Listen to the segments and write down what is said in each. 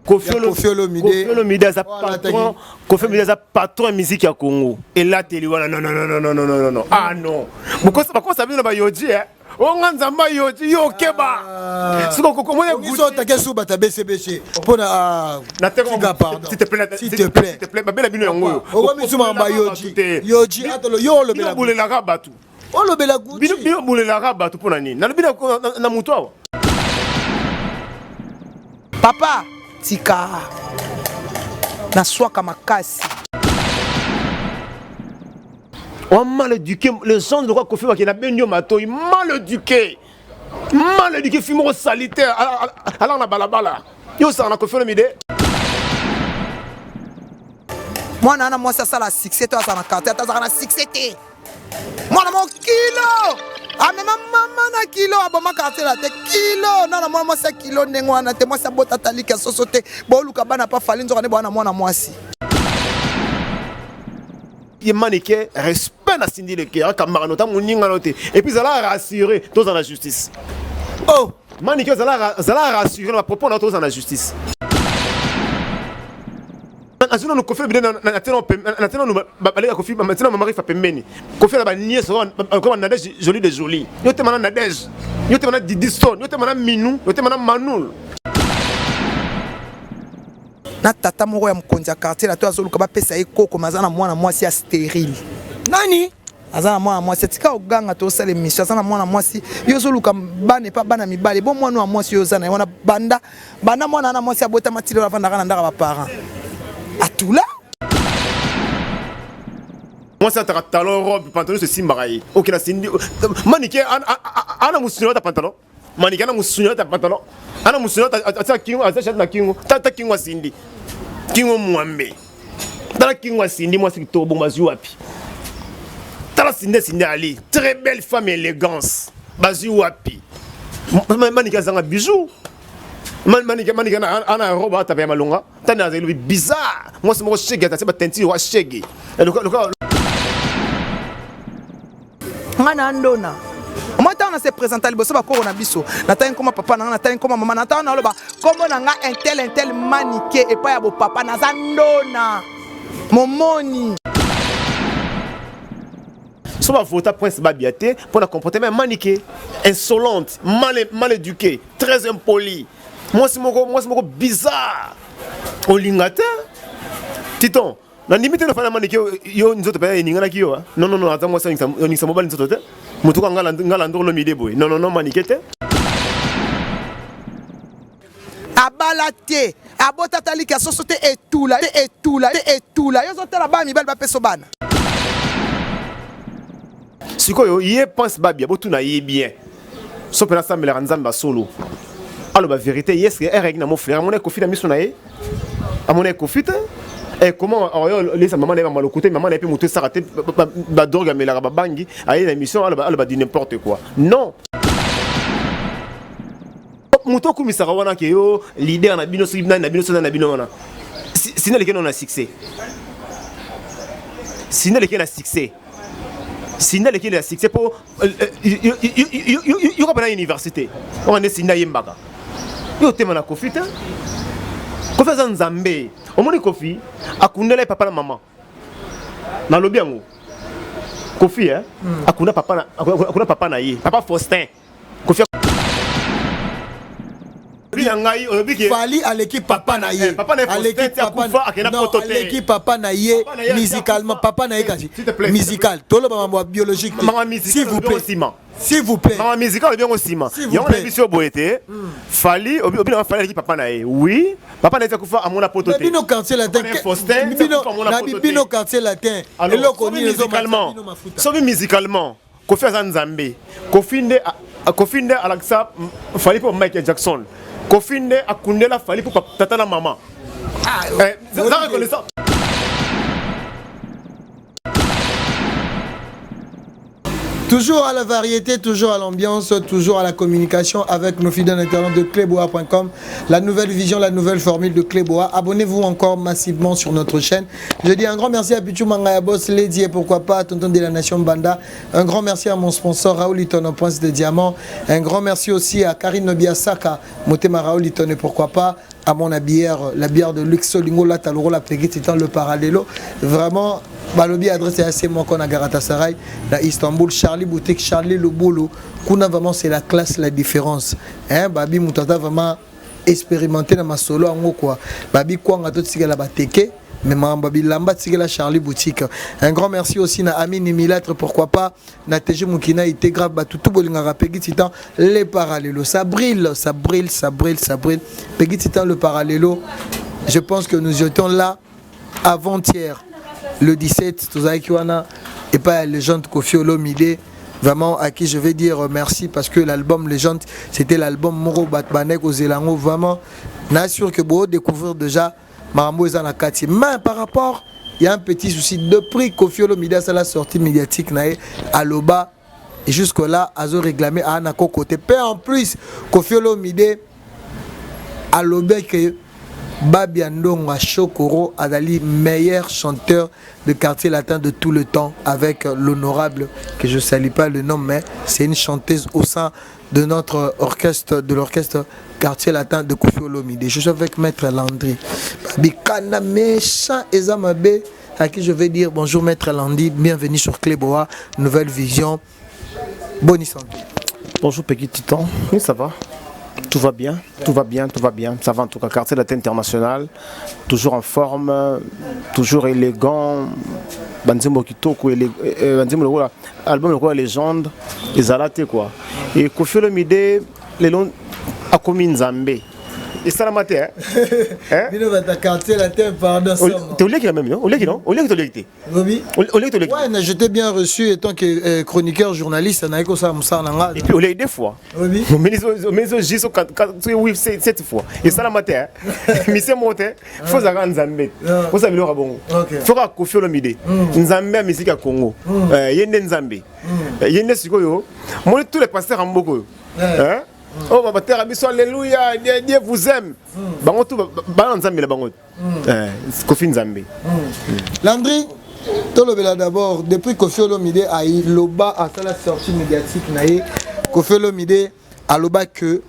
Koffi Olomide aza patron. Koffi Olomide aza patron ya musique ya Congo. Elateli wana non non non non non non non. Ah non. Bokosa bakosa bino ba yoji eh. Onga nzamba yoji yo keba. Ah. Siko kokomona Gucci. So take su bata BCBC pona ah na teka pardon. S'il te plaît, s'il te plaît. S'il te plaît, babela bino yango yo. Okomi suma ba yoji. Yoji atolo yo olobela. Bolelaka bato. Olobela Gucci. Bino bino bolelaka bato pona nini? Nalobi na moto awa. Papa tika naswaka makasi. Oa mal éduqué, les gens de Kofi bakenda bendi yo matoi, mal éduqué. Mal éduqué, fille moko salite, ala na balabala. Yo osala na Koffi Olomide. Mwana wana mwasi asala succès to azala na quartier ata azalaka na succès te. Mwana moko kilo amema mama na kilo aboma quartier na te kilo nana mwana mwasi ya kilo ndenge wana te mwasi abota taliki ya soso te boluka bana pa fali nzoka nde bwana mwana mwasi. Ye manike respect na Cindy Leke akambaka nota moninga no te et puis zala rassuré toza na justice. Oh manike zala zala rassuré na propos na toza na justice. Azwi nanu Koffi Olomide na tina nanu baleka Koffi na mama Rifa pembeni. Koffi na ba nièce comme Nadège jolie de jolie. Yo tema na Nadège. Yo tema na Didi Stone, yo tema na Minou, yo tema na Manoul. Na tata moko ya mokonzi ya quartier na to azoluka bapesa ye koko mais aza na mwana mwasi ya sterile. Nani? Aza na mwana mwasi atika oganga tosala émission aza na mwana mwasi yo ozoluka bana epa bana mibale bo mwana wa mwasi oyo oza na ye wana banda banda mwana wana mwasi abotama ti lelo avandaka na ndaka ba parents atula. Mwasi ataka talon robe pantalon esimbaka ye ok na sindi manike ana musuni ata pantalon manike ana musuni ata pantalon ana musuni ata atia kingo atia shati na kingo tata kingo asindi kingo mwambe tala kingo asindi mwasi kitoko bongo bazwi wapi tala sindi asindi ali très belle femme élégance bazwi wapi manike azanga bijou manike manike ana robe atape ya malonga tani azali lobi bizarre mwasi moko shege atasi bateinture wa shege loka nga na ndona moi ntango na se présenta liboso bakoko na biso natangi nkoma papa na nga natangi nkoma mama na ntango naloba nkombo na nga intel intel manike epai ya bopapa naza ndona momoni so bavota prince babia te mpo na comportement ya manike insolente mal, mal éduqué très impoli mwasi moko mwasi moko bizarre olinga te titon nandimi te nofanda manike yo nzoto mpenza eninganaki yo non non non aza mwasi oningisa mobali nzoto te motu ka ngala ndoro lomide boye non non non manike te abala te abota taliki ya soso te etula te etula te etula yo ozotala bana mibali bapeso bana sikoyo ye pense babia botuna ye bien so mpe nasambelaka nzambe ya solo aloba verité ye eske ereki na moflere amona ekofi na miso na ye amona ekofi te Eh, comment oyo lesa mama na ye bamaloku te mama na ye mpe moto esaka te badrogue amelaka babangi aye na émission aloba du n'importe quoi non moto okumisaka wana ke yo leader na bino soki nani na bino soki nani na bino wana sina aleki na succès sina aleki na succès sina aleki na succès mpo yoka mpena université oyo nde sinda ayembaka yo otema na kofi te kofi aza nzambe omoni kofi akundela ye papa na mama nalobi yango kofi eh? Akunda papa na, akunda papa na ye papa faustin kofi na ngai olobi ke Fally aleki papa na ye eh, papa na ye aleki papa akenda poto te aleki papa na ye musicalement papa na ye kasi musical toloba mambo ya biologique s'il vous plaît s'il vous plaît mama musical olobi yango nsima yango na biso boye te Fally obi na Fally aleki papa na ye oui papa na ye akufa amona poto te bino quartier latin bino na bino quartier latin eloko nini musicalement soki musicalement Kofi aza nzambe Kofi nde Kofi nde alakisa Fally mpo Michael Jackson Kofi nde akundela Fally mpo tata na mama za reconnaissant Toujours à la variété, toujours à l'ambiance, toujours à la communication avec nos fidèles internautes de cleboa.com. La nouvelle vision, la nouvelle formule de Cleboa. Abonnez-vous encore massivement sur notre chaîne. Je dis un grand merci à Pichu Mangaya Boss, Lady et pourquoi pas Tonton de la Nation Banda. Un grand merci à mon sponsor Raoul Litton, Prince des Diamants. Un grand merci aussi à Karine Nobiasaka, Motema Raoul Litton et pourquoi pas à mon bière, la bière de luxe Lingo la Taloro, la Peggy Titan, le Parallelo. Vraiment, balobi adresse assez moi qu'on a Galatasaray, la Istanbul, Charlie Boutique, Charlie Lobolo. Kuna vraiment c'est la classe, la différence. Hein, Babi Moutata vraiment expérimenté dans ma solo en quoi. Babi Kwanga tout la bateke. Mais makambo bilamba tikela Charlie Boutique. Un grand merci aussi à Amine Milatre, pourquoi pas, na TG Mukina, était grave, bah, tout bolingaka Peggy Titan, les parallélos. Ça brille, ça brille, ça brille, ça brille. Peggy Titan, le parallélo. Je pense que nous étions là avant-hier, le 17, tozalaki wana, et pas la légende Koffi Olomide, vraiment à qui je vais dire merci parce que l'album Légende, c'était l'album Moro Batmanek aux Elango, vraiment, n'assure que beau découvrir déjà makambo eza na kati. Mais par rapport, il y a un petit souci de prix. Koffi Olomide asala sortie médiatique na ye, aloba et jusque là azo réclamer à na côté. Pe en plus Koffi Olomide aloba que Babia Ndongo Chokoro azali meilleur chanteur de quartier latin de tout le temps avec l'honorable, que je salue pas le nom, mais c'est une chanteuse au sein de notre orchestre, de l'orchestre quartier latin de Koffi Olomide. Je suis avec Maître Landry. Bikana méchant Ezamabe, à qui je vais dire bonjour Maître Landry, bienvenue sur Cleboa, Nouvelle Vision. Bonne santé. Bonjour Peggy Titan, oui ça va. Tout va bien, tout va bien, tout va bien. Ça va en tout cas, quartier latin international, toujours en forme, toujours élégant. Banzembo kitoko, banzembo lokola album lokola légende, ezala te quoi. Et Koffi Olomide lelo akomi Nzambe. Esalama te, hein? Hein? Bino bata quartier latin, pardon. T'es oliaki même, non? Oliaki, non? Oliaki, t'oliaki te? Robi? Oliaki, t'oliaki. Ouais, j'étais bien reçu en tant que chroniqueur, journaliste, na ko sa musa na nga. Et puis oliaki deux fois. Robi? Mais juste 4, 8, 7 fois. Esalama te, hein? Mise mo te, faut zaka Nzambe. Faut sa biloko bongo. Faut ka Koffi Olomide. Nzambe ya musique ya Congo. Ye nde Nzambe. Ye nde sikoyo. Moi tous les pasteurs en mboko. Hein? Oh baba terre biso alléluia, Dieu, Dieu vous aime. Bango tout ba Nzambe la bango. Koffi Nzambe. Landry tolobela d'abord depuis Koffi Olomide ayi loba asala sortie médiatique na ye, Koffi Olomide aloba que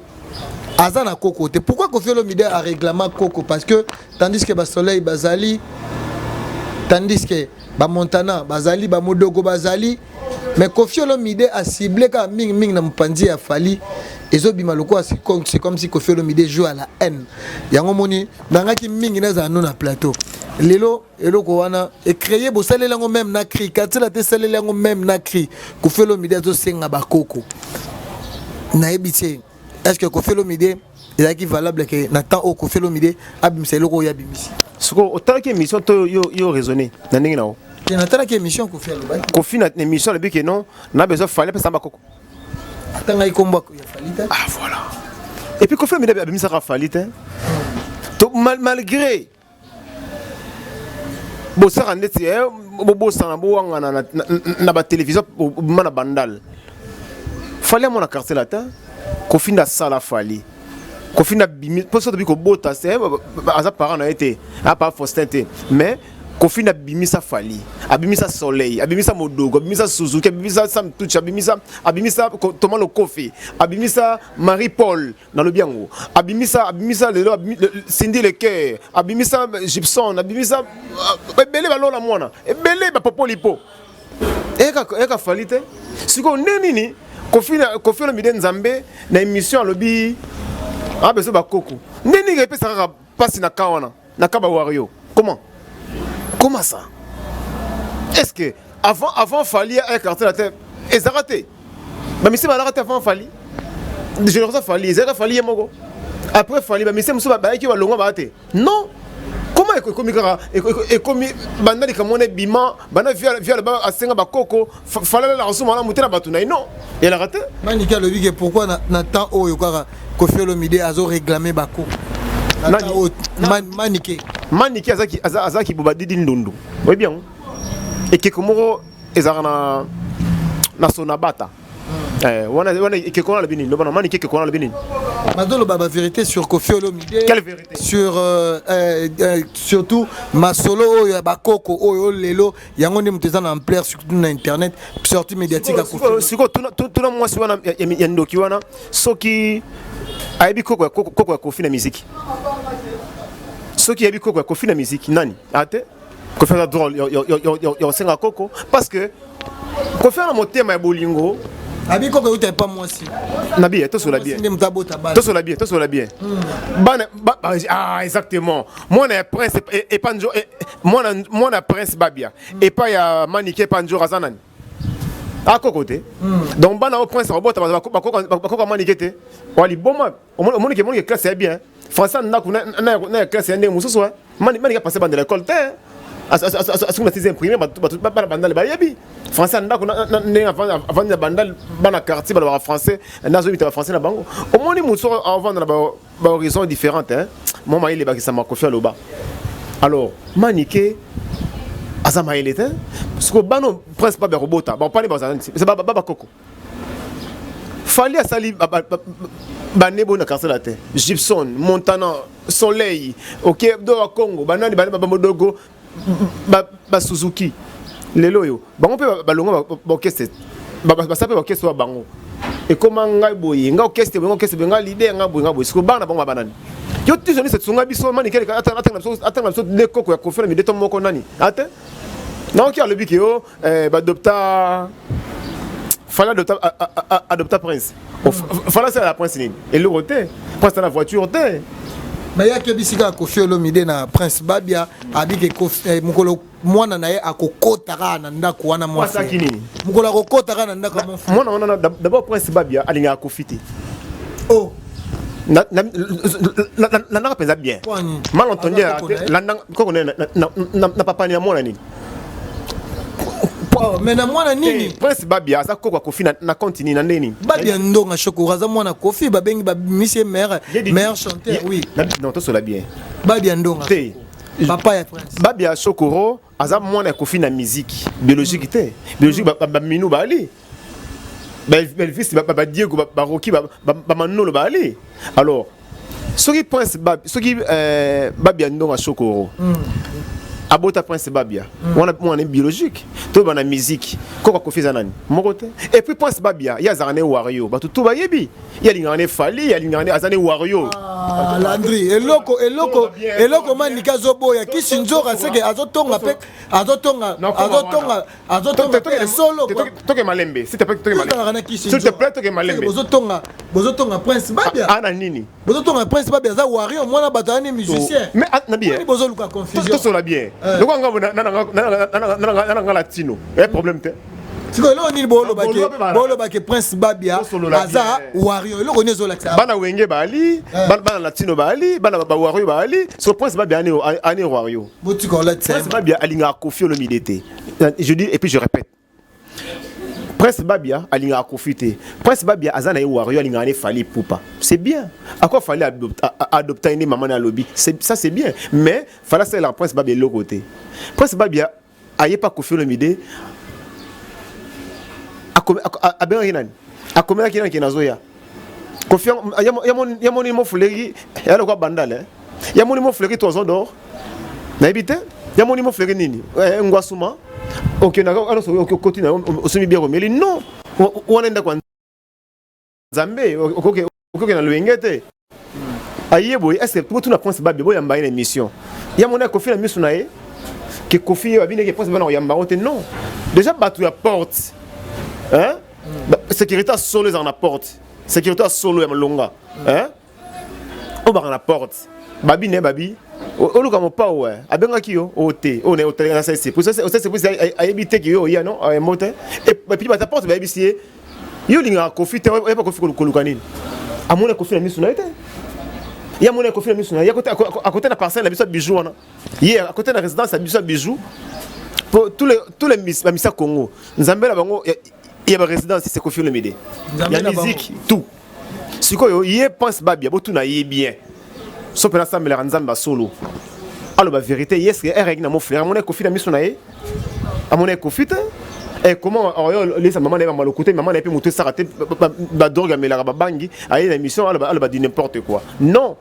aza na koko te. Pourquoi Koffi Olomide a réclamé koko? Parce que tandis que ba Soleil bazali, tandis que ba Montana bazali, ba Modogo bazali, mais Koffi Olomide a ciblé ka mingi mingi na mopanzi ya Fally. Ezobima lokola c'est comme si Koffi Olomide joue à la haine. Yango moni nangaki mingi nazala no na plateau lelo, eloko wana ecréé, bosaleli yango même na cri katila te, esaleli yango même na cri. Koffi Olomide azosenga bakoko, nayebi te est ce que Koffi Olomide ezalaki valable ke na temps oyo Koffi Olomide abimisa eloko oyo abimisi. Sikoyo otalaki émission to yo raisonné na ndenge na yo? Te, natalaki émission, Koffi alobaki. Koffi na émission alobi ke non, na besoin Fally apesa bakoko. Atangai kombo ya Fally te. Ah voilà, et puis Koffi Olomide abimisaka Fally te. To malgré bosaka ndeti bobosana, bowangana na batélévision, boma na bandal Fally amona quartier latin. Koffi nde asala Fally, Koffi nde abimi mpo so tobi kobota se aza parent na ye te, apa Faustin te, mais Koffi nde abimisa Fally, abimisa Soleil, abimisa Modogo, abimisa Suzuki, abimisa Sam Tuch, abimisa Thomas Lokofi, abimisa Marie Paul, nalobi yango, abimisa lelo Cindy Le Cœur, abimisa Gibson, abimisa ebele, balola mwana ebele, bapopo lipo eyaka Fally te. Sikoyo nde nini Koffi Olomide Nzambe na émission alobi abeso bakoko, nde nini epesa kaka mpasi na ka wana na ka bawario? Comment ça? Est ce que avant Fally aya quartier latin ezalaka te? Bamisi balaka te avant Fally, génération Fally ezalaka Fally ye moko. Après Fally, bamisi mosusu bayaki, balongwa baya te. Non, comment ekomi kaka ekomi banda likambo wana ebima, banda viale asenga bakoko, Fally alalaka so malamu te na bato na ye? Non, elaka te. Maniki alobi ke pourquoi na temps oyo kaka Koffi Olomide azo réclamer bakoko? Manike. Manike azalaki boba didi ndundu, oyebi yango, ekeko moko ezalaka na Na Sonabata. Eh, wana wana ekeko wana alobi nini? Loba na mani ekeko wana alobi nini? Bazoloba ba vérité sur Koffi Olomide. Quelle vérité? Sur surtout masolo oyo ya bakoko oyo lelo yango nde moto eza na ampleur, surtout na internet, sortie médiatique ya Koffi. Sikoyo tuna mwasi wana ya ndoki wana soki ayebi koko ya Koffi na musique. Soki ayebi koko ya Koffi na musique nani? Ate Koffi aza droit ya kosenga koko parce que Koffi ana motema ya bolingo. Abi koko euta epa mwasi. Na bien, tosola bien. Nde moto abota bana. Tosola bien, tosola bien. Bana ah, exactement. Mwana ya Prince epa njo mwana Prince Babia epa ya Manike epa njo aza nani? Akoko te. Donc bana o Prince akobota bakoko Manike te. Wa liboma, omoni ke classe ya bien. Français ndako na ya classe ya ndenge mosusu. Manike passe bande l'école te. Asoki na sixième primaire, bato bana Bandale bayebi français ya ndako ndenge avandi na Bandale, bana quartier balobaka français, nazobita ba français na bango. Omoni mosu avanda na ba horizon différente, mo mayele ebakisama. Kofi aloba alors Manike aza mayele te parce que bana Prince Babia kobota bapani bazala nti babakoko. Fally asali bane boyo na quartier la te, Gibson Montana, Soleil, ok, do ya Congo, banani, bamodogo, basuzuki. Lelo oyo bango mpe balongo baorchestre, basala mpe baorchestre wa bango. Ekoma ngai boye, ngai orchestre boye, ngai orchestre boye, ngai leader, ngai boye, ngai boye. Sikoyo bana bango babanani? Yo tiso nisi esunga biso Manike atanga biso de koko ya Koffi na mideto moko nani ate naoki alobi ke yo badopta Fally adopta Prince. Fally asala Prince nini? Eloko te. Prince na voiture te. Mais yaki bisika Koffi Olomide na Prince Babia abike mokolo mwana na ye akokota kaka na ndako wana. Mwasaki nini? Mokolo akokota kaka na ndako. Mwana wana, d'abord Prince Babia alingaka Koffi te. Oh. Landanga mpenza bien, malentendu koko na papani ya mwana nini. Oh, mais na mwana nini? Prince Babia aza koko ya Koffi na compte nini, na nde nini? Babia Ndonga Shokoro aza mwana Kofi, babengi bamisi ye meilleur chanteur, oui. Non, tosola bien. Babia Ndonga te. Papa ya Prince. Babia Shokoro aza mwana ya Kofi na musique biologique te. Biologique, baminu baali, Belvis, Badiego, Baroki, Bamanolo baali. Alors soki Prince, soki Babia Ndonga Shokoro abota Prince Babia wana mwana biologique, toyeba na musique koko Kofi eza nani? Moko te. Et puis Prince Babia ye azalaka ne wario, bato tu bayebi ye alingaka ne Fally, ye alingaka ne, aza ne wario. Ah, Landry, eloko Manike azoboya kisi nzoka seke azotonga mpe azotonga azotonga azotonga mpe solo. Toke malembe, s'il te plaît, toke malembe, s'il te plaît, toke malembe. Bozotonga Prince Babia. Ana nini? Bozotonga Prince Babia aza wario, mwana bato ani musicien. Mais na bien. Bozoluka confusion. Tosola bien. Lokwa nga na nga latino eh, problème te. Sikoyo eloko nini bolobake Prince Babia aza wario? Eloko nini ezolakisa? Bana Wenge baali, bana latino baali, bana bawario baali. So Prince Babia ani wario. Botika olatisa. Prince Babia alingaka Kofi Olomide te. Je dis et puis je répète, Prince Babia alingaka Kofi te. Prince Babia aza na ye wario, alingaka ne Fally Ipupa, c'est bien. Ako Fally adopta ye nde mama na alobi, ça c'est bien, mais Fally asalelaka Prince Babia eloko te. Prince Babia ayepa Kofi Olomide abengaki nani, akomelaki nani ke nazoya Kofi. Ya moni mofuleri ya lokwa Bandale, ya moni mofuleri Toison d'Or, nayebi te ya moni mofuleri nini, ngwasuma okendaka okoti na osomi biere, omeli. Non, wana ndako ya Nzambe, okoke na loyenge te. Aye boye, est ce que tuna Prince Babia, boyamba ye na émission ya moni Kofi na miso na ye ke Kofi ye babineke Prince bana koyamba yango te? Non, déjà bato ya porte, hein? Sécurité ya solo ezalaka na porte, sécurité ya solo ya malonga, hein? Oyo baka na porte babi ne babi oluka mopao abengaki yo oyo te, oyo naye otaleka na sese ayebi te ke yo oya non ayembo te. Et puis bato ya porte bayebisi ye: yo olingaka Kofi te, oyeba Kofi koluka nini? Amoni Kofi na miso na ye te. Ye amoni Kofi na miso na ye akote na parcelle na biso ya Bijou wana, ye akote na résidence ya biso ya Bijou. Po tous les bamisa Congo, Nzambe na bango ya barésidence, c'est Kofi Olomide ya musique tout. Sikoyo ye Prince Babia, botuna ye bien so mpe nasambelaka Nzambe asolo aloba vérité. Ye eske ereki na mofleur amoni Kofi na miso na ye? Amoni Kofi te. Eh, comment oyo lesa mama na ye bamaloku te, mama na ye mpe moto esaka te, badrogue amelaka, babangi, aye na émission, aloba du n'importe quoi. Non,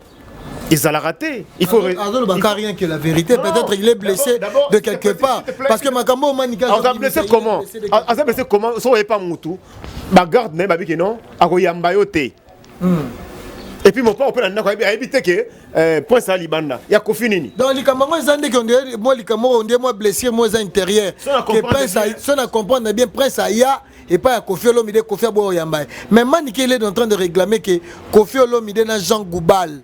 ezalaka te, il faut Azolobaka rien que la vérité. Peut-être il est blessé de quelque part, parce que makambo Manika Aza blessé comment? Aza blessé comment? So oyepa mutu, bagarde na ye babiki non, akoyamba yo te. Et puis mopa ope na ndako ayebi te ke Prince ya libanda ya Kofi nini. Donc likambo yango eza ndeke ondire mwa likambo moko, ondire mwa blessure moko eza intérieur. Ke Prince, so na comprendre bien, Prince aya epai ya Kofi Olomide, Kofi aboya oyamba ye. Mais Manike, il est en train de réclamer que Kofi Olomide na Jean Goubal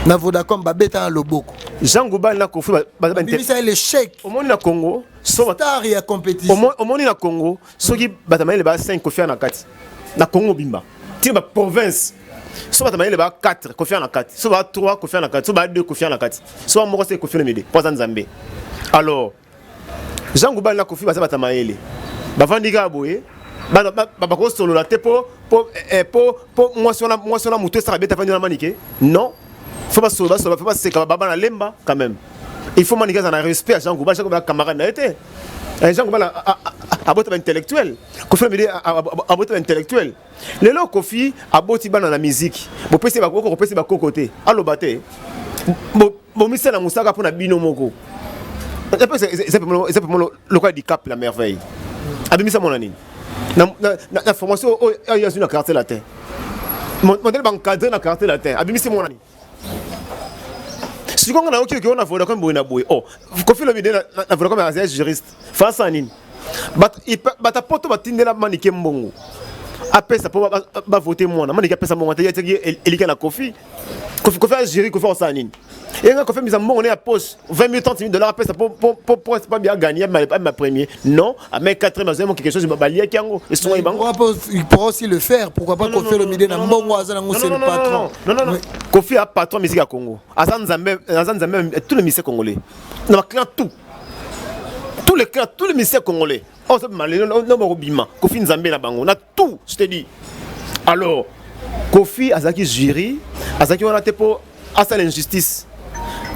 na Vodacom babeta na loboko. Jean Goubal na Kofi babimisa ye l'échec. Omoni na Congo so star ya compétition. Omoni na Congo, soki bato mayele ba 5, Kofi na kati. Na Congo bimba tina baprovince, so bato mayele ba 4, Kofi na kati. So ba 3, Kofi na kati. So ba 2, Kofi na kati. So ba moko, se Kofi Olomide, mpo aza Nzambe. Alors Jean Goubal na Kofi baza bato mayele, bavandi kaka boye, bakosolola te po mwasi wana motu esaka beta, afandi wana Manike. Non, faut basolola, basolola, faut baseka, baba na lemba quand même. Il faut Manike aza na respect ya Jean Goubal. Jean Goubal camarade na ye te. Jean Goubal abota baintellectuel, Kofi Olomide abota baintellectuel. Lelo Kofi aboti bana na miziki, bopesi bakoko, kopesi bakoko te, aloba te, bomisala mosaka mpona bino moko. Eza pema lokola Dicap la Merveille abimisa mwana nini na formation oyo azwi na Quartier Latin, modèle baencadre na Quartier Latin, abimisi mwana nini? Sikoyo nga nayoki oki na Vodacom boye na boye. Oh, Kofi Olomide na Vodacom azali juriste fasa nini? Bato poto batindela Manike mbongo apesa mpo bavote mwana. Manike apesa mbongo te, yatiaki elika na Kofi. Kofi agéri, Kofi akosala nini? Yenga Kofi amisa mbongo ne ya poche, 20 000, 30 000 dollars, apesa po babia gagné ama premier. Non, ame quatrième, azwaki quelque chose, baliaki yango, esungaki bango. Il pourra aussi le faire, pourquoi pas? Kofi Olomide na mbongo aza nango, c'est le patron. Non, non, non, Kofi a patron musique ya Congo, aza Nzambe, aza Nzambe. Tous les musiciens congolais na baclan, tout, tous les clans, tous les musiciens congolais oyo ozobima lelo no bakobima, Kofi Nzambe na bango na tout, je te dis. Alors Kofi azalaki jury, azalaki wana te mpo asala injustice.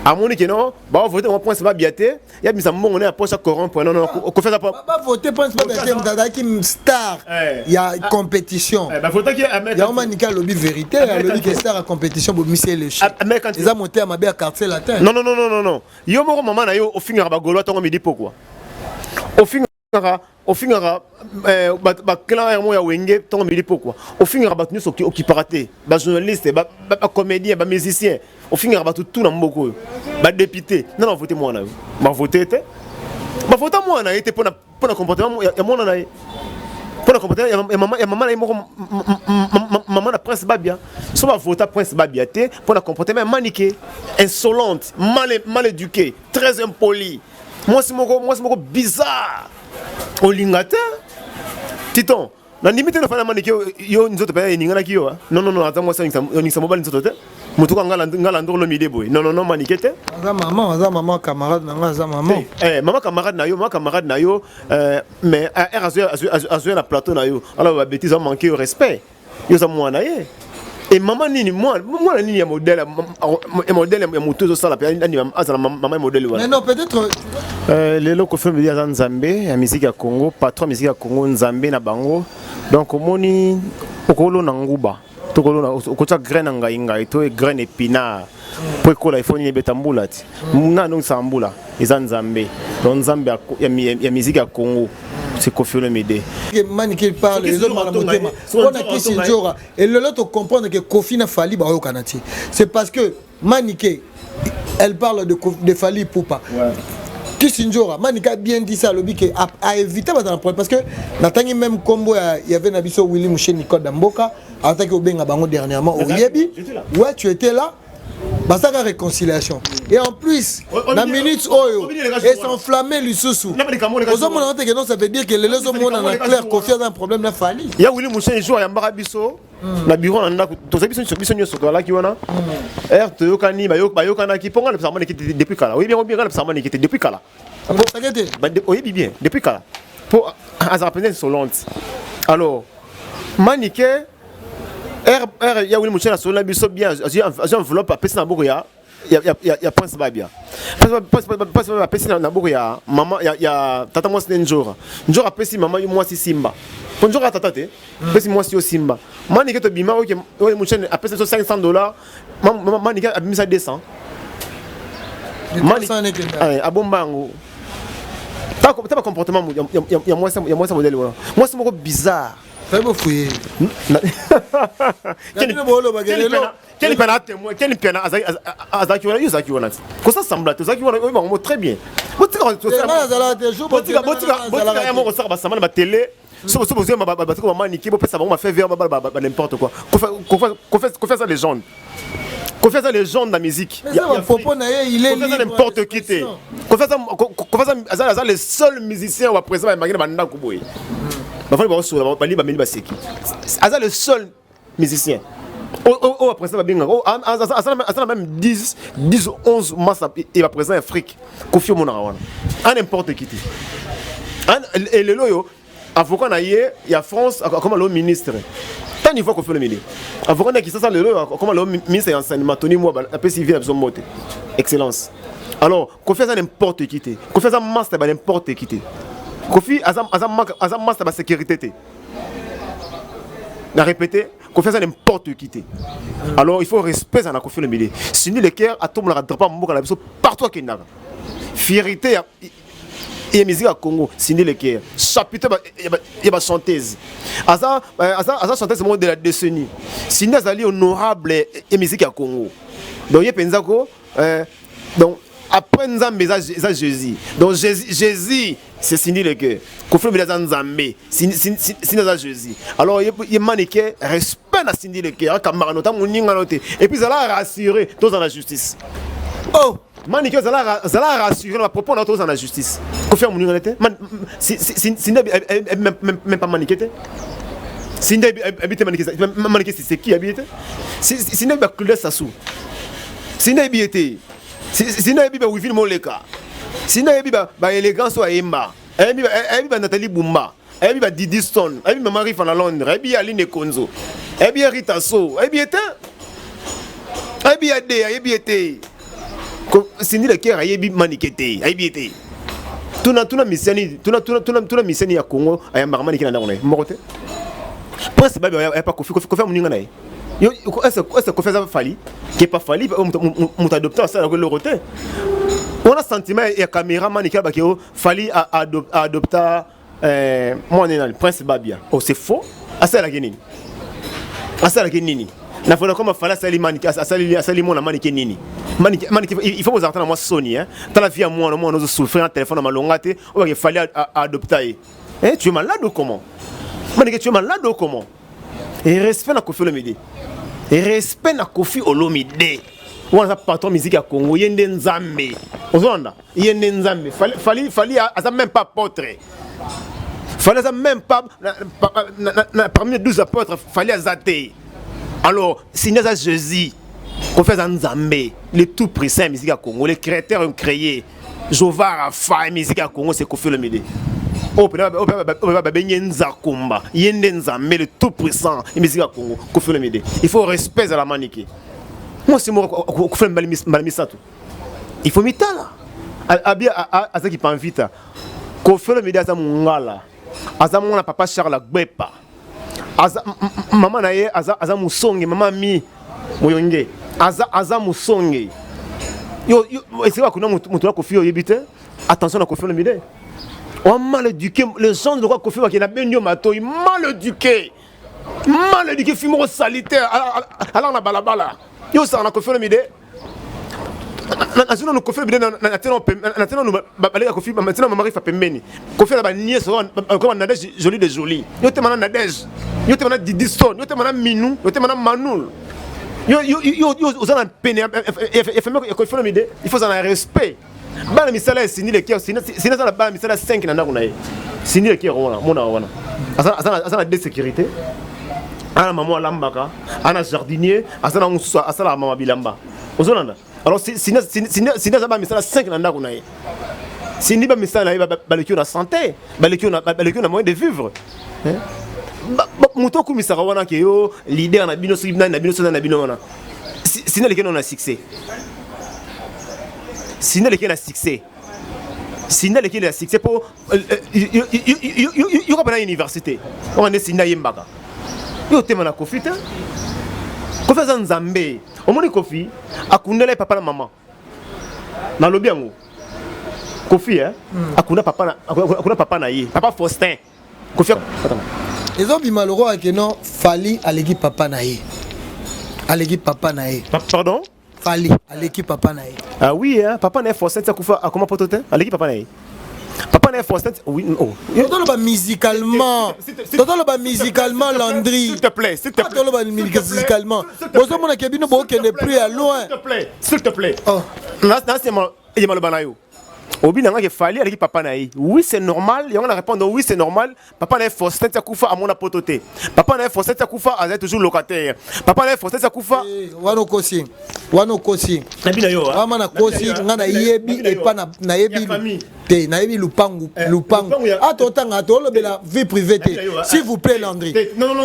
Amoni ke non, bavote bango Prince Babia te, yabimisa mbongo ne ya poche, corrompre. Non, non, Kofi aza Bavote Prince Babia te, moto azalaki star ya compétition. Bavotaki. Yango Manika alobi vérité, alobi ke star ya compétition, bomisi ye l'échec, eza motema mabe ya Quartier Latin. Non, non, non, non, non, yo moko mama na yo ofingaka bagolo ntongo midi, pokwa ofingaka baclan yango ya Wenge ntongo midi pokwa, ofingaka bato nyonso, okipaka te, bajournaliste, bacomédien, bamusicien, ofingaka bato tu na mboka oyo, badéputé. Nana bavote mwana yo? Bavote te, bavota mwana ye te mpona comportement ya mwana na ye, mpona comportement ya mama na ye moko, mama na Prince Babia. So bavota Prince Babia te mpona comportement ya Manike, insolente, mal éduqué, très impoli, mwasi moko bizarre, olinga te. Titon, nandimi te nafana Manike yo nzoto mpe eninganaki yo. Non, non, non, aza mwasi oningisa mobali nzoto te, motu ka nga Landor Olomide boye. Non, non, non, Manike te. Aza mama, aza mama camarade na nga, aza mama. Mama camarade na yo, mama camarade na yo, mais r azwi na plateau na yo, alors babêtise, amanke yo respect. Yo oza mwana ye e mama nini, mwana nini ya modèle, ya modèle ya motu ezosala mpe azala mama ya modèle wana? Mais non, peut-être. Lelo Kofi Olomide aza Nzambe ya musique ya Congo, patron ya musique ya Congo, Nzambe na bango. Donc omoni, okolona nguba, tokolona, okotia graine na ngai ngai to graine épinard mpo ekola, ifo nini? Ebeta mbula ti nga anongisaka mbula, eza Nzambe. Donc Nzambe ya musique ya Congo, c'est Kofi Olomide. Manike parle, ezomala motema mpona Kisi Nzora. Elelo tocomprendre que Kofi na Fali bayokana te, c'est parce que Manike, elle parle de Fali Ipupa. Kisi Nzora, Manike a bien dit ça, alobi ke a éviter bazala problème, parce que natangi même kombo ya yave na biso Willy Musheni, Code Mboka, ataki obenga bango dernièrement, oyebi. Ouais, tu étais là, basaka réconciliation. Et en plus, na minute oyo es'enflamme lisusu, ozomona te ke non, ça veut dire que lelo ezomona na clair, Kofi aza un problème na Fali. Ya Willy Musheni, jour ayambaka biso na bureau na ndako, tozali biso nyonso tozalaki wana, ere toyokani, bayokanaki mpo nga napesaka Manike te depuis kala. Oyebi yango bien, nga napesaka Manike te depuis kala. Oyebi bien, depuis kala, mpo azalaka mpenza insolente. Alors Manike, r ya Willy Musheni asolola biso bien, azwi enveloppe, apesi na maboko ya ya Prince Babia. Prince Babia apesi na boko ya mama ya tata mwasi ne Njora. Njora apesi mama yo mwasi Simba. Po Njora tata te, apesi mwasi yo Simba. Manike tobima oyo oyo muchene apesi so $500, Manike abimisa 200. Manike abomba yango. Ta comportement ya mwasi modèle wana. Mwasi moko bizarre. Bofuye. Keni Mpiana témoin, Keni Mpiana azalaki wana, yo ozalaki wana ti kosa sembla te, ozalaki wana, oyebi bango très bien. Botika ya moko osaka basamba na batele so so bozwi batiko bamaniki, bopesa bango bafe vert, ba n'importe quoi. Kofi aza légende, Kofi aza légende na musique. Propos na ye, il est Kofi aza n'importe qui te. Kofi aza le seul musicien wa président bayambaki na bandako boye, bafandi, bakosola, bali, bameli, baseki. Aza le seul musicien oyo baprésident babengaka, aza na même 10 10 11 masa e baprésident Afrique. Kofi omonaka wana a n'importe qui te. Elelo oyo avocat na ye ya France akoma lelo ministre. Ta niveau Kofi Olomide, avocat na Kisasa, lelo oyo akoma lelo ministre ya enseignement, Tony Mwaba, apesi vie na biso mbote, excellence. Alors Kofi aza n'importe qui te. Kofi aza master ba n'importe qui te. Kofi aza master ba sécurité te. Na répété, Kofi aza n'importe qui te. Alors il faut respect na Kofi Olomide. Cindy Le Cœur atombolaka drapeau ya mboka na biso partout akendaka. Fierté ya musique ya Congo, Cindy Le Cœur, chapitre ya bachanteuse, aza chanteuse moko de la décennie. Cindy azali honorable ya musique ya Congo. Donc ye mpenza ko donc après Nzambe eza Jésus. Donc Jésus, Jésus c'est Cindy Le Cœur. Kofi Olomide aza Nzambe, Cindy aza Jésus. Alors ye Manike, respect na Cindy Le Cœur, akambaka no ta moninga no te. Et puis zala rassuré, toza na justice. Oh. Manike, zala rassuré na bapropos na, toza na justice. Kofi ya moninga te. Cindy même pas Manike te. Cindy ayebi te Manike. Manike c'est qui? Ayebi te. Cindy ayebi baclaudia Sassou, Cindy ayebi ye te. Cindy ayebi bawivine Moleka, Cindy ayebi baélégance oyo ayemba, ayebi banathalie Bumba, ayebi badidi Stone, ayebi mama Rifa na Londres, ayebi Aline Konzo, ayebi ye Rita So, ayebi ye te, ayebi ya de, ayebi ye te. Cindy Le Cœur ayebi Manike te, ayebi ye te. Tuna, tuna misiani, tuna, tuna, tuna, tuna misiani ya Congo ayambaka Manike na ndako na ye moko te. Prince Babi aya pa Kofi. Kofi amoninga na ye. Yo, est-ce Kofi aza Fally ke pa Fally moto adopte asalaka eloko te wana? Sentiment ya caméra, Manike abaki o Fally adopta mwana nani, Prince Babia. Oh, c'est faux. Asalaki nini? Asalaki nini na fona koma Fally asali Manike, asali mwana Manike nini? Manike, il faut bozala na mwa soni, hein. Tala vie ya mwana, mwana ozosouffrir na telefone na malonga te, oyo bake Fally adopta ye. Eh, tu es malade ou comment? Manike, tu es malade ou comment? Et respect na Kofi Olomide, respect na Kofi Olomide wana aza patron musique ya Congo, ye nde Nzambe. Ozolanda, ye nde Nzambe. Fally aza même pas apôtre. Fally aza même pas parmi les 12 apôtres, Fally aza te. Alors Cindy aza Jésus, Kofi aza Nzambe, le tout puissant ya musique ya Congo, le créateur créé, Jova Rafa ya musique ya Congo, c'est Kofi Olomide oyo mpe babengi ye Nzakomba. Ye nde Nzambe, le tout puissant ya musique ya Congo, Kofi Olomide. Il faut respect ezala. Manike, mwasi moko akufela mbala misato, il faut mitala abi azaki panvita. Kofi Olomide aza mongala, aza mwana papa Charles Agbepa, aza mama na ye aza mosonge, mama mi moyonge, aza mosonge. Yo esika bakuna moto ya Kofi, oyebi te. Attention na Kofi Olomide oa mal éduqué. Les gens de Kofi bakende na bendi yo matoi. Mal éduqué, mal éduqué, fi moko salité alaka na balabala. Yo osaka na Kofi Olomide, nazwi nanu Kofi Olomide, natie nanu baleka Kofi, natie nanu mama Rifa pembeni. Kofi na baniese comme Nadege Jolie de Jolie. Yo tema na Nadege, yo tema na Didi Stone, yo tema na Minou, yo tema na Manoul. Yo oza na pene ya famille ya Kofi Olomide, il faut ozala na respect. Bana misala ya Cindy Le Cœur, Cindy aza na bana misala 5 na ndako na ye. Cindy Le Cœur wana, mona wana aza na de sécurité, aza na mama alambaka, aza na jardinier, aza na mosusu asalaka mama bilamba. Ozolanda? Alors Cindy aza bana misala 5 na ndako na ye. Cindy, bamisala na ye baleki yo na santé, baleki yo na moyen de vivre. Moto okumisaka wana ke yo leader na bino, soki nani na bino, soki nani na bino wana, Cindy aleki no na succès. Cindy aleki na succès. Cindy aleki na succès mpo yoka mpena université oyo nde Cindy ayembaka. Yo otema na Koffi te. Koffi aza Nzambe. Omoni Koffi akundela ye papa na mama. Nalobi yango. Koffi eh? Akunda papa na ye, papa Faustin. Koffi ezobima lokola ke non, Fally aleki papa na ye, aleki papa na ye. Pardon? Fally aleki papa na ye. Ah oui, hein, papa na ye Faustin ti akufa akoma poto te, aleki papa na ye. Papa na ye Faustin, oui, oh. Tozoloba musicalement, tozoloba musicalement, Landry. S'il te plaît, s'il te plaît. Tozoloba musicalement, bozomona ke bino bokende plus ya loin. S'il te plaît, s'il te plaît. Oh. Na ye maloba na yo, obi na nga ke Fally aleki papa na ye. Oui, c'est normal. Yango na répondre: oui, c'est normal. Papa na ye Faustin ti akufa amona poto te. Papa na ye Faustin ti akufa azali toujours locataire. Papa na ye Faustin ti akufa. Wana okosi, wana okosi. Nabi na yo. Wana nakosi. Nga nayebi epa, nayebi te, nayebi lupangu, lupangu. A totanga, tolobela vie privée te, s'il vous plaît, Landry.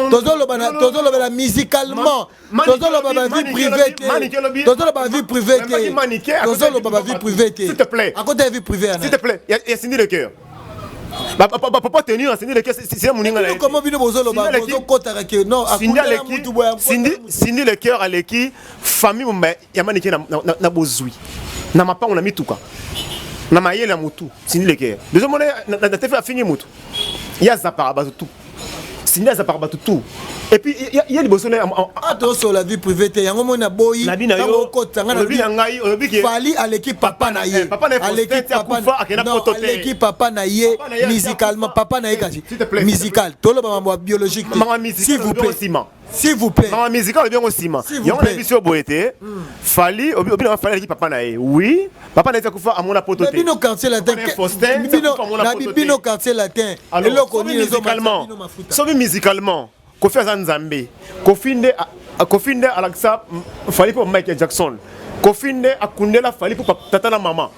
Tozolobela musicalement, tozoloba ba vie privée te, tozoloba vie privée te, tozoloba ba vie privée te. S'il te plaît. Akota ya vie privée. S'il te plaît, ya Cindy Le Cœur, papa tenir Cindy Le Cœur, c'est moninga na ye. Comment bino bozoloba, bozokotaka ke non? Akundela mutu boya. Cindy Le Cœur aleki famille momba ya Manike na bozwi, na mapango, na mituka, na mayele ya motu. Cindy Le Cœur bezomona na tefe afingi motu, ye azapaka bato tu. Cindy azapaka bato tu et puis ye liboso na Ah, tosola vie privée te. Yango moni aboyi. Nabi na yo, okota nga. Olobi na ngai, olobi ke Fally aleki papa na ye. Papa na ye aleki papa, akenda poto te. Aleki papa na ye musicalement, papa na ye kasi musical. Toloba mambo ya biologique te, s'il vous plaît, s'il vous plaît. Mama musical, olobi yango nsima. Yango na biso boye te. Fally, obi na Fally aleki papa na ye. Oui, papa na ye akufa amona poto te. Bino Quartier Latin, bino, bino Quartier Latin, eloko nini? Musicalement, soki musicalement, Koffi aza Nzambe. Koffi nde, Koffi nde alakisa Fally mpo Michael Jackson. Koffi nde akundela Fally mpo tata na mama.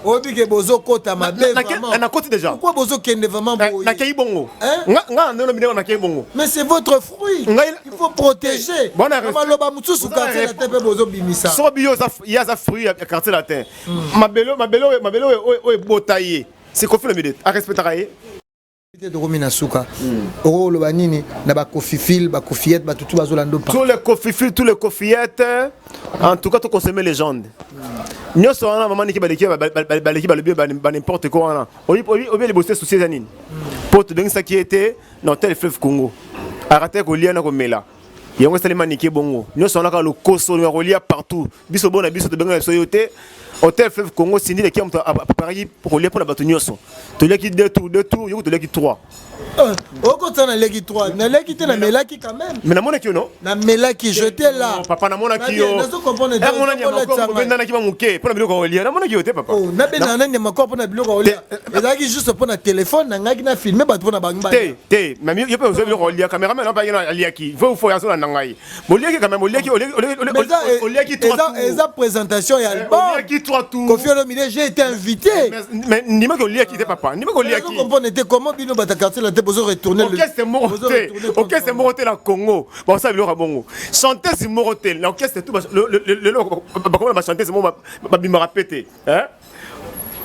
Oyebi ke bozokota mabe. Nakoti déjà. Pourquoi bozokende vraiment? Nakei bongo, nga na ndenge bino nakei bongo. Mais c'est votre fruit, il faut protéger. Maloba mosusu, Quartier Latin mpe bozobimisa. Soko biyo ye aza fruit ya Quartier Latin, mabele, mabele, mabele oyo ebota ye, c'est Koffi Olomide. Arespectaka ye. Te, tokomi na suka. Okoloba nini na bakofifile, bakofillette, bato tu bazolanda? Tous les kofifile, tous les kofillettes, en tout cas toconsommer légende nyonso wana. Mama Niki baleki, baleki, balobi ba n'importe quoi wana. Oyebi liboso souci eza nini? Mpo tobengisaki ye te na Hotel Fleuve Congo, arate kolia na komela. Yango esalema Niki bongo nyonso wana, kaka lokoso ya kolia partout. Biso bona biso tobengaka biso yo te. Hotel Fleuve Congo, Cindy leki ya moto apreparaki kolia mpona bato nyonso. Toliaki deux tours, deux tours, yoko toliaki trois. Okota, naleki 3, naleki te, namelaki quand même. Mais namonaki yo, non? Namelaki, j'étais là. Papa, namonaki yo. Obendanaki bamoke mpona biloko ya kolia. Namonaki yo te, papa. Nabendana na nyama mpo na biloko ya kolia? Ezalaki juste mpo na telefone na ngaki na filme bato mpo na bango. Te, te, mais yo mpe ozwa biloko ya kolia. Cameraman apaki aliaki vrai ou faux? Azolanda ngai. Boliaki quand même, oliaki, oliaki. Eza présentation ya album. Oliaki trois tours. Koffi Olomide, j'ai été invité. Mais ndimaki oliaki te, papa, ndimaki oliaki. Comprendre te comment bino bata Quartier Latin bozo retourner. Orchestre moko te, orchestre moko te na Congo basala biloko ya bongo. Chanteuse moko te na orchestre tout lelo bakoma na bachanteuse moko babimaka pe te.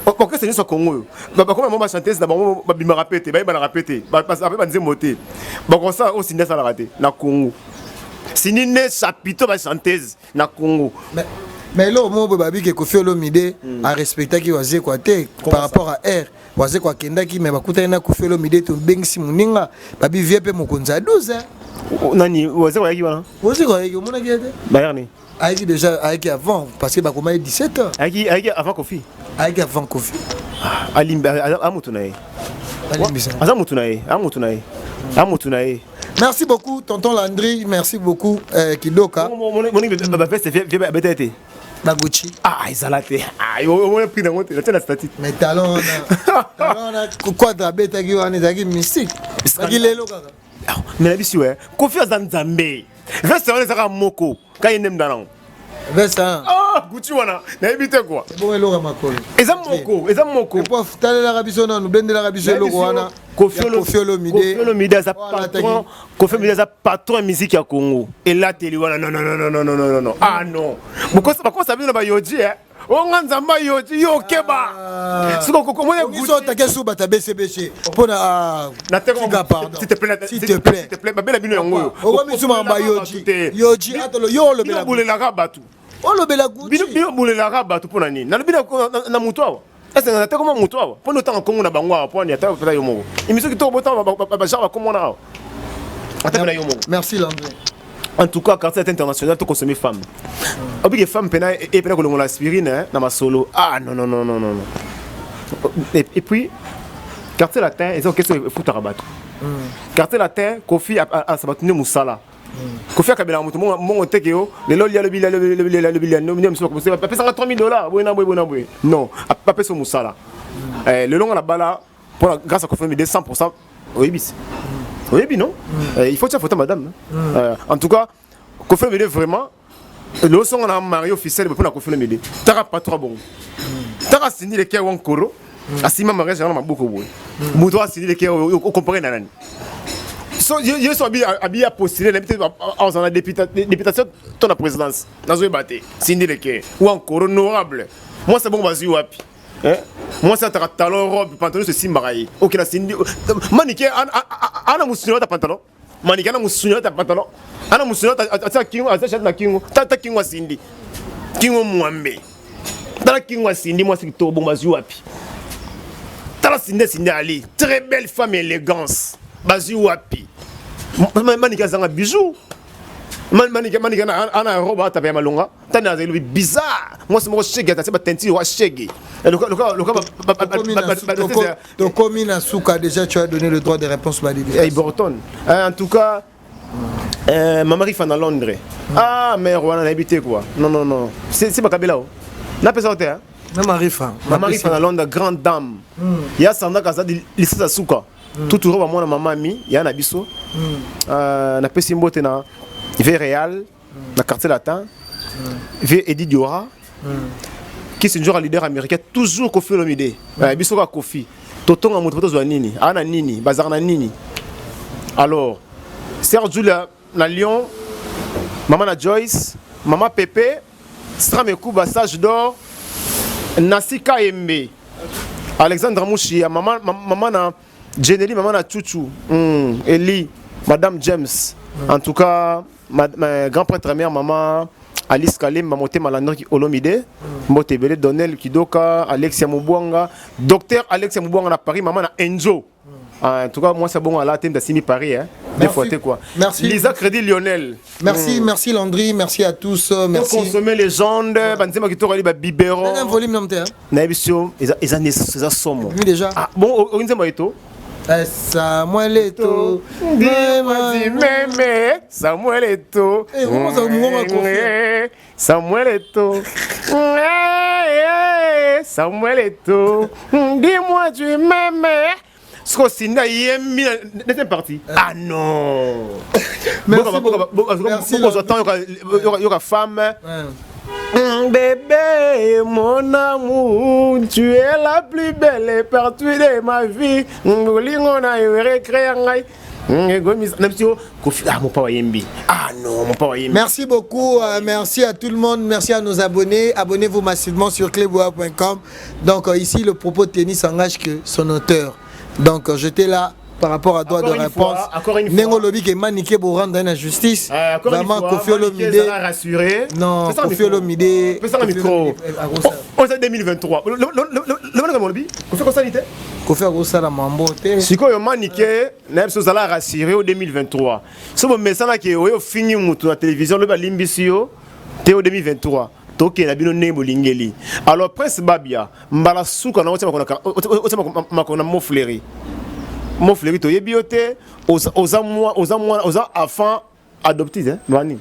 Orchestre nyonso ya Congo oyo bakoma mo bachanteuse na bango babimaka pe te, bayebanaka pe te, bape banzembo te. Bakosala oyo Cindy asalaka te na Congo. Cindy nde chapiteau bachanteuse na Congo. Mais eloko moko boye, babike Koffi Olomide arespectaki Wazekwa te par rapport à air Wazekwa akendaki, mais bakutani na Koffi Olomide, tobengisi moninga babi vie mpe mokonzi ya 12. Nani? Wazekwa ayaki wana? Wazekwa ayaki, omonaki ye te? Bayar ni Ayaki déjà, ayaki avant parce que bakomaki 17 heures. Ayaki avant Koffi? Ayaki avant Koffi. Alimbi amutu na ye. Aza mutu na ye, amutu na ye, amutu na ye. Merci beaucoup, tonton Landry. Merci beaucoup, Kidoka. Baveste abeta te. Bagucci. Ah, ezala te. Omoni prix nango te, natia na statut. Mais talon wana, talon wana quadra abetaki wana ezalaki mystique. Ezalaki lelo kaka. Mais na biso, Koffi aza Nzambe. Veste wana ezaka moko kai nde mda nango. Veste. Gucci wana nayebi te quoi. Bongo eloko ya makolo. Eza moko, eza moko. Prof, talelaka biso nanu, bendelaka biso eloko wana. Koffi Olomide aza patron, Koffi Olomide aza patron ya musique ya Congo. Elateli wana non non non non non non non. Ah non. Bokosa bakosa bino ba yoji eh. Onga nzamba yoji yo keba. Ah. Siko kokomona Gucci otake su bata BCBC pona ah, na teko pardon. S'il te plaît, s'il te plaît. S'il te plaît, babela bino yango yo. Okomi suma ba yoji. Yoji atolo yo olobela. Bolelaka bato. Olobela Gucci. Bino bino bolelaka bato pona nini? Nalobi na moto awa. Est-ce que nataka moto awa? Pona otanga kombo na bango awa pona ata pesa yo moko. Émission kitoko botanga ba genre ba kombo na awa. Ata pena yo moko. Merci Landry. En tout cas, quartier international, tout consommer femme. Obike femme pena et pena kolongola aspirine hein, na masolo. Ah non non non non non. Et puis quartier latin, ils ont question futaka bato. Quartier latin, Kofi a sabatune musala. Kofi akabelaka moto mbongo te ke yo lelo lia lobi lia lobi lia lobi lia lobi mosusu bapesanga 3000 dollars boye na boye boye na boye non bapesa mosala lelo nga na bala mpona grâce à Kofi Olomide 100% oyebisi oyebi non il faut tia photo madame. En tout cas Kofi Olomide vraiment lelo songo na mari officiel mpona Kofi Olomide taka patron bongo taka Cindy Le Cœur wankoro asima mariage yango na maboko boye moto asindi leke ocompare na nani? So ye so abi abi a postulé na bite azana députation to na présidence nazoyeba te. Cindy Le Cœur ou encore honorable mwasi bongo bazwi wapi? Mwasi ataka talon, robe, pantalon nyonso esimbaka ye. Okenda Cindy Manike ana mosuni ata pantalon, Manike ana mosuni ata pantalon, ana mosuni atia kingo, atia shati na kingo, tata kingo asindi kingo mwambe. Tala kingo asindi, mwasi kitoko bongo bazwi wapi? Tala Cindy, Cindy Ali, très belle femme, élégance, bazwi wapi? Manike azanga bijou, Manike Manike ana robe atape ya malonga tani azali lobi bizarre mwasi moko shege atasi bateinture wa shege. Tokomi na suka déjà, tu as donné le droit de réponse. Madibi Borton, en tout cas Mama Rifa na Londres. Ah mère wana nayebi te quoi. Non non non, c'est bakabela o napesa o te. Mama Rifa. Mama Rifa na Londres, grande dame ya Sandaka, aza lisasa suka tuturo bamwana mama mi ya na biso. Napesi mbote na V Real na Quartier Latin, V Edi Diora qui c'est toujours leader américain, toujours Kofi Olomide. Biso ka Kofi totonga moto po tozwa nini aa na nini bazalaka na nini. Alors Sœur Julia na Lyon, mama na Joyce, mama Pepe Stram Ekuba, Sage d'or Nasi Kayembe, Alexandre Mushia, mama, mama na Jeneli, mama na Chuchu, Eli, Madame James. En tout cas ma grand prêtre mère, maman Alice Kalemba, motema Landry Olomide, mbote ebele. Donel Kidoka, Alexia Mobwanga, docteur Alexia Mobwanga na Paris, mama na Enzo. En tout cas moi c'est bon à la tête Simi Paris hein des fois t'es quoi. Merci. Lisa Crédit Lionel. Merci, merci Landry, merci à tous, merci. Consommer légende banzema kitoko ali ba biberon. Un volume non te. Na biso eza eza eza somo. Oui déjà. Ah bon, nzembo eto. Samuel Eto'o. Meme Samuel Eto'o. Eh, comment ça, mongongo ya Kofi? Samuel Eto'o. Samuel Eto'o. Dis-moi tu m'aimes. Siko Cindy ayembi na deuxième partie. Ah non. Merci beaucoup. Merci, Bokozwa temps yoka femme. Bébé, mon amour, tu es la plus belle partie de ma vie. Bolingo na yo recréer ngai. Na biso Kofi, ah mon papa yembi. Ah non, mon papa yembi. Merci beaucoup, merci à tout le monde, merci à nos abonnés. Abonnez-vous massivement sur cleboa.com. Donc ici, le propos de tennis engage que son auteur. Donc j'étais là par rapport à droit Encore de une réponse. Fois, encore une fois. Nengo lobi ke Manike bo rendre na justice. Encore une Vraiment fois, Kofi Manike Olomide. ezala rassuré. Non, C'est ça, le Kofi micro. Olomide. Pesa Kofi micro. Olomide, akosa. Oh, c'est 2023. Le le Kofi kosali te. Kofi akosala mambo te. Sikoyo Manike na biso ozala rassuré o 2023 so bomesanaki oyo ofingi mutu na télévision lobi alimbisi yo te. O 2023 tokende na bino ndenge bolingeli. Alors Prince Babia mbala suka na otia makolo na Mofleri, Mofleri toyebi yo te. Oza mwana, oza enfant adopté bani.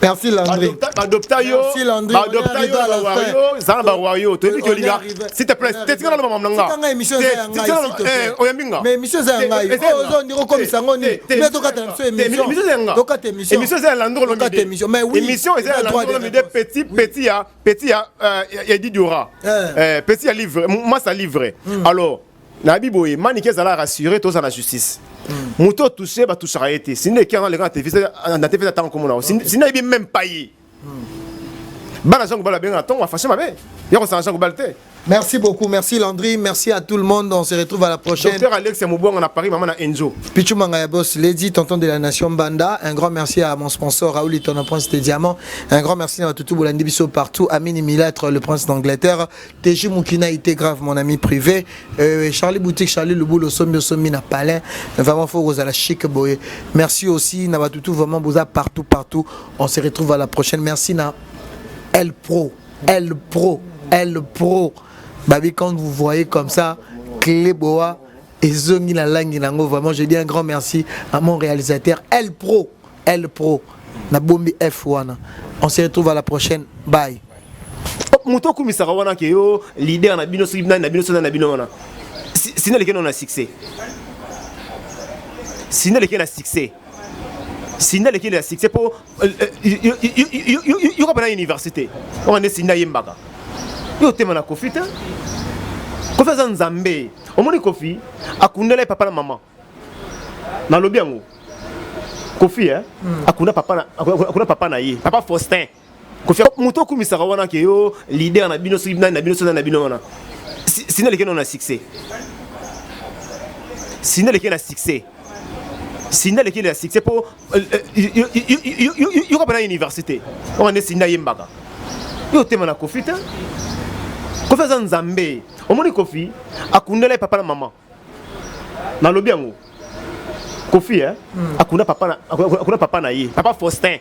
Merci Landry. Baadopta yo, baadopta yo na bawario, za na bawario. Toyebi ke olinga. S'il te plaît, tika na mama nanga. Tika émission ya ngai. Oyambi nga. Mais émission ya ngai. Ozo ndiro komisa ngo ni. Mais tokata biso émission. Émission ya nga. Tokata émission. Émission ya Landry Olomide. Tokata émission. Mais oui. Émission ya Landry Olomide petit petit ya petit ya ya Didora. Petit ya livre, moi ça livre. Alors nayebi boye Manike ezala rassuré, toza na justice. Moto otouche, batouchaka ye te. Sindi eki yango aleka na TV atango komona. Sindi ayebi même pas ye. Bana Jean Gobal abenga na ntongo afashe mabe ya kosala Jean Gobal te. Merci beaucoup, merci Landry, merci à tout le monde. On se retrouve à la prochaine. Docteur Alex Mobouang à Paris, maman à Enzo. Pichou Mangaya Boss, Lady, tonton de la nation Banda. Un grand merci à mon sponsor Raoul Ton Prince des Diamants. Un grand merci à Toutou Bolandi Bisso partout. Amini Milatre, le prince d'Angleterre. TG Moukina été grave, mon ami privé. Charlie Boutique, Charlie Leboul, Osombi, Osombi, na Palin. Vraiment, faut à la chic boy. Merci aussi, Nabatutu, vraiment, Boza partout, partout. On se retrouve à la prochaine. Merci, na El Pro, El Pro, El Pro. Babi, quand vous voyez comme ça, Cléboa et Zongi la langue, vraiment, je dis un grand merci à mon réalisateur El Pro, El Pro, Nabombi F1. On se retrouve à la prochaine. Bye. Moto okumisaka wana ke yo leader na bino, soki nani na bino, soki nani na bino wana. Sina aleki na succès, sina aleki na succès, sina aleki na succès mpo yoka mpena université oyo nde Sindi ayembaka. Yo otema na Kofi te. Kofi aza Nzambe. Omoni, Kofi akundela ye papa na mama. Nalobi yango, Kofi akunda papa na, akunda papa na ye, papa Faustin. Kofi, moto okumisaka wana ke yo leader na bino, soki nani na bino, soki nani na bino wana. Sina aleki na succès, Sindi aleki na succès, Sindi aleki na succès mpo yoka mpena université oyo nde Sindi ayembaka. Yo otema na Kofi te. Kofi aza Nzambe. Omoni, Kofi akundela ye papa na mama. Nalobi yango, Kofi akunda papa na, akunda papa na ye, papa Faustin.